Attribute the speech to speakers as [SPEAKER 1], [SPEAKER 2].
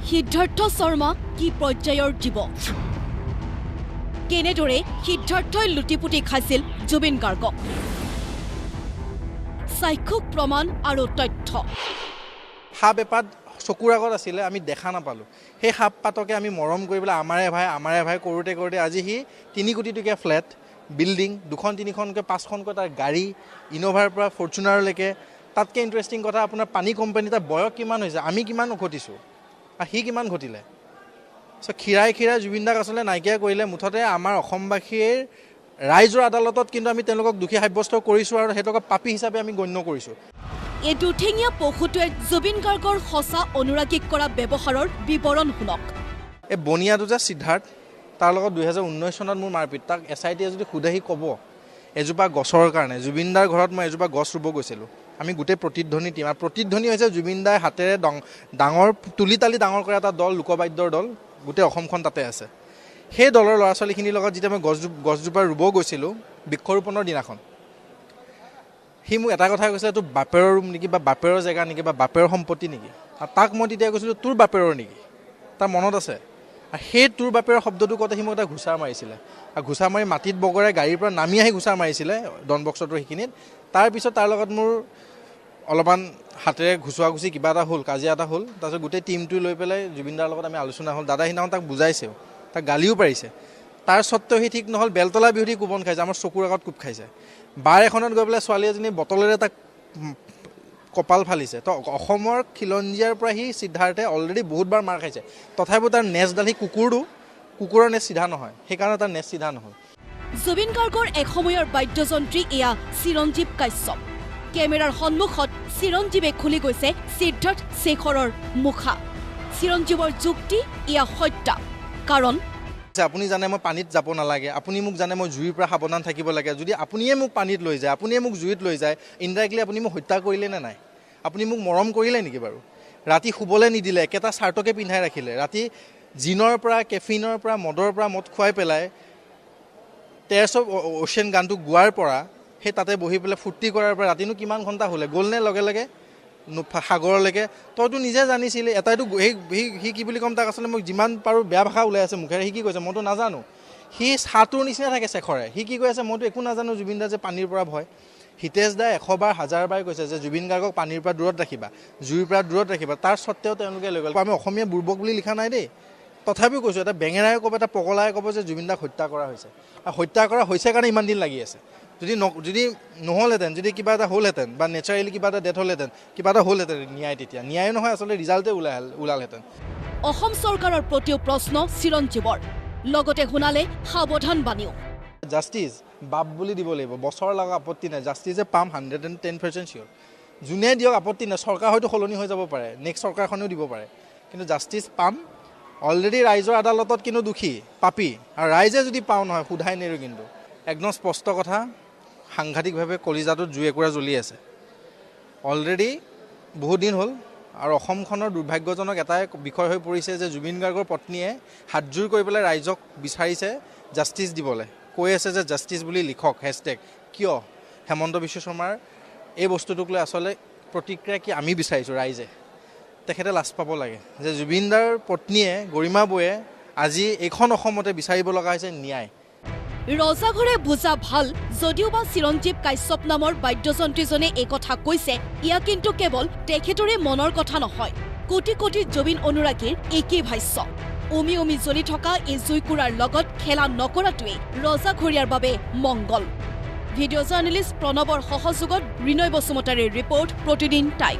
[SPEAKER 1] সিদ্ধাৰ্থ শৰ্মা কি পৰ্যায়ৰ জীৱ, কেনেদৰে সিদ্ধাৰ্থই লুটিপুটি খাইছিল জুবিন গাৰ্গক, চাক্ষুষ প্ৰমাণ আৰু তথ্য।
[SPEAKER 2] সাপ এপাত চকুৰ আগত আছিলে, আমি দেখা নাপালোঁ। সেই সাপ পাতকে আমি মৰম কৰি পেলাই আমাৰে ভাই কৰোঁতে কৰোঁতে আজি সি 3 কোটি টকীয়া ফ্লেট, বিল্ডিং, 2খন 3খনকৈ 5খনকৈ তাৰ গাড়ী, ইন'ভাৰ পৰা ফৰ্চুনাৰলৈকে। তাতকৈ ইণ্টাৰেষ্টিং কথা, আপোনাৰ পানী কোম্পানী, তাৰ বয়স কিমান হৈছে, আমি কিমান ঘটিছোঁ আৰু সি কিমান ঘটিলে। চ' খীৰাই খীৰাই জুবিন দাক আচলতে নাইকিয়া কৰিলে। মুঠতে আমাৰ অসমবাসীৰ ৰাইজৰ আদালতত কিন্তু আমি তেওঁলোকক দোষী সাব্যস্ত কৰিছোঁ আৰু সেইটোক পাপী হিচাপে আমি গণ্য কৰিছোঁ।
[SPEAKER 1] এই দুঠেঙীয়া পশুটোৱে জুবিন গাৰ্গৰ সঁচা অনুৰাগীক কৰা ব্যৱহাৰৰ বিৱৰণ শুনক।
[SPEAKER 2] এই বনিয়াটো যে সিদ্ধাৰ্থ, তাৰ লগত 2019 চনত মোৰ মাৰপিট। তাক এছ I টিয়ে যদি সোধে সি ক'ব, এজোপা গছৰ কাৰণে জুবিন দাৰ ঘৰত মই এজোপা গছ ৰুব গৈছিলোঁ। আমি গোটেই প্ৰতিধ্বনি টীম, আৰু প্ৰতিধ্বনি হৈছে জুবিন দাই হাতেৰে ডাঙৰ তুলি তালি ডাঙৰ কৰা এটা দল, লোকবাদ্যৰ দল, গোটেই অসমখন তাতে আছে। সেই দলৰ ল'ৰা ছোৱালীখিনিৰ লগত যেতিয়া মই গছজোপা ৰুব গৈছিলোঁ বৃক্ষৰোপণৰ দিনাখন, সি মোক এটা কথা কৈছিলে, তোৰ বাপেৰৰ ৰুম নেকি বা বাপেৰৰ জেগা নেকি বা বাপেৰৰ সম্পত্তি নেকি? আৰু তাক মই তেতিয়া কৈছিলোঁ তোৰ বাপেৰৰ নেকি, তাৰ মনত আছে। আৰু সেই তোৰ বাপেৰৰ শব্দটো কওঁতে সি মোক এটা ঘোচা মাৰিছিলে, আৰু ঘোচা মাৰি মাটিত বগৰাই গাড়ীৰ পৰা নামি আহি ঘোচা মাৰিছিলে ডন বক্সটোৰ সেইখিনিত। তাৰপিছত তাৰ লগত মোৰ অলপমান হাতেৰে ঘুচুৱা ঘুচি কিবা এটা হ'ল, কাজিয়া এটা হ'ল। তাৰপিছত গোটেই টীমটো লৈ পেলাই জুবিন দাৰ লগত আমি আলোচনা হ'ল। দাদা সিদিনাখন তাক বুজাইছেও, তাক গালিও পাৰিছে, তাৰ সত্ত্বেও সি ঠিক নহ'ল। বেলতলা বিহুতি কোবন খাইছে, আমাৰ চকুৰ আগত কোব খাইছে। বাৰ এখনত গৈ পেলাই ছোৱালী এজনী বটলেৰে তাক কপাল ফালিছে। তো অসমৰ খিলঞ্জীয়াৰ পৰা সি সিদ্ধাৰ্থে অলৰেডি বহুতবাৰ মাৰ খাইছে। তথাপিও তাৰ নেজডাল, সি কুকুৰৰ নেজ চিধা নহয়, সেইকাৰণে তাৰ নেজ চিধা নহয়।
[SPEAKER 1] জুবিন গাৰ্গৰ এসময়ৰ বাদ্যযন্ত্ৰী এয়া চিৰঞ্জীৱ কাশ্যপ। কেমেৰাৰ সন্মুখত চিৰঞ্জীৱে খুলি গৈছে সিদ্ধাৰ্থ শেখৰৰ মুখা। চিৰঞ্জীৱৰ যুক্তি এয়া হত্যা, কাৰণ
[SPEAKER 2] আপুনি জানে মই পানীত যাব নালাগে, আপুনি মোক জানে মই জুইৰ পৰা সাৱধান থাকিব লাগে। যদি আপুনিয়ে মোক পানীত লৈ যায়, আপুনিয়ে মোক জুইত লৈ যায়, ইনডাইৰেক্টলি আপুনি মোক হত্যা কৰিলে নে নাই? আপুনি মোক মৰম কৰিলে নেকি বাৰু? ৰাতি শুবলৈ নিদিলে, একেটা চাৰ্টকে পিন্ধাই ৰাখিলে, ৰাতি জিনৰ পৰা, কেফিনৰ পৰা, মদৰ পৰা মদ খুৱাই পেলাই টেৰছ অফ অ'চিয়ান গানটো গোৱাৰ পৰা, সেই তাতে বহি পেলাই ফূৰ্তি কৰাৰ পৰা ৰাতিনো কিমান ঘণ্টা হ'লে গ'লনে লগে লগে সাগৰলৈকে? তইতো নিজে জানিছিলি। এটাইতো সি কি বুলি ক'ম তাক, আচলতে মোক যিমান পাৰোঁ বেয়া ভাষা ওলাই আছে মুখেৰে। সি কি কৈছে মইতো নাজানো, সি সাঁতোৰ নিচিনা থাকে শেখৰে। সি কি কৈ আছে মইতো একো নাজানো, জুবিন দা যে পানীৰ পৰা ভয়। হিতেশ দাই 100 বাৰ 1000 বাৰ কৈছে যে জুবিন গাৰ্গক পানীৰ পৰা দূৰত ৰাখিবা, জুইৰ পৰা দূৰত ৰাখিবা, তাৰ সত্ত্বেও তেওঁলোকে লৈ গ'ল। আমি অসমীয়া বুৰ্বক বুলি লিখা নাই দেই, তথাপিও কৈছোঁ, এটা বেঙেৰাই ক'ব, এটা পগলাই ক'ব যে জুবিন দাক হত্যা কৰা হৈছে। আৰু হত্যা কৰা হৈছে কাৰণে ইমান দিন লাগি আছে। যদি নহ'লহেঁতেন, যদি কিবা এটা হ'লহেঁতেন বা নেচাৰেলি কিবা এটা ডেথ হ'লহেঁতেন, কিবা এটা হ'লহেঁতেন ন্যায়, তেতিয়া ন্যায় নহয় আচলতে ৰিজাল্টে ওলালহেঁতেন।
[SPEAKER 1] অসম চৰকাৰৰ প্ৰতিও প্ৰশ্ন চিৰঞ্জীৱৰ, লগতে শুনালে সাৱধান বাণীও।
[SPEAKER 2] জাষ্টিছ বাপ বুলি দিব লাগিব, বছৰ লগা আপত্তি নাই, জাষ্টিছে পাম 110% চিয়'ৰ। যোনে দিয়ক আপত্তি নাই, চৰকাৰ হয়তো সলনি হৈ যাব পাৰে, নেক্সট চৰকাৰখনেও দিব পাৰে, কিন্তু জাষ্টিছ পাম। অলৰেডি ৰাইজৰ আদালতত কিন্তু দোষী পাপী, আৰু ৰাইজে যদি পাওঁ নহয় সোধাই নেৰো। কিন্তু একদম স্পষ্ট কথা, সাংঘাতিকভাৱে কলিজাটোত জুই একুৰা জ্বলি আছে অলৰেডি বহুত দিন হ'ল। আৰু অসমখনৰ দুৰ্ভাগ্যজনক এটাই বিষয় হৈ পৰিছে যে জুবিন গাৰ্গৰ পত্নীয়ে হাতযোৰ কৰি পেলাই ৰাইজক বিচাৰিছে জাষ্টিছ দিবলৈ, কৈ আছে যে জাষ্টিছ বুলি লিখক হেছটেগ। কিয় হেমন্ত বিশ্ব শৰ্মাৰ এই বস্তুটোক লৈ আচলতে প্ৰতিক্ৰিয়া কি আমি বিচাৰিছোঁ ৰাইজে, তেখেতে লাজ পাব লাগে যে জুবিন দাৰ পত্নীয়ে গৰিমা বৌয়ে আজি এইখন অসমতে বিচাৰিব লগা হৈছে ন্যায়।
[SPEAKER 1] ৰজাঘৰে বুজা ভাল যদিওবা চিৰঞ্জীৱ কাশ্যপ নামৰ বাদ্যযন্ত্ৰীজনে এই কথা কৈছে, ইয়া কিন্তু কেৱল তেখেতৰে মনৰ কথা নহয়, কোটি কোটি জুবিন অনুৰাগীৰ একেই ভাষ্য। উমি উমি জ্বলি থকা এই জুইকুৰাৰ লগত খেলা নকৰাটোৱেই ৰজাঘৰীয়াৰ বাবে মংগল। ভিডিঅ' জাৰ্নেলিষ্ট প্ৰণৱৰ সহযোগত ৰিনয় বসুমতাৰীৰ ৰিপৰ্ট, প্ৰতিদিন টাইম।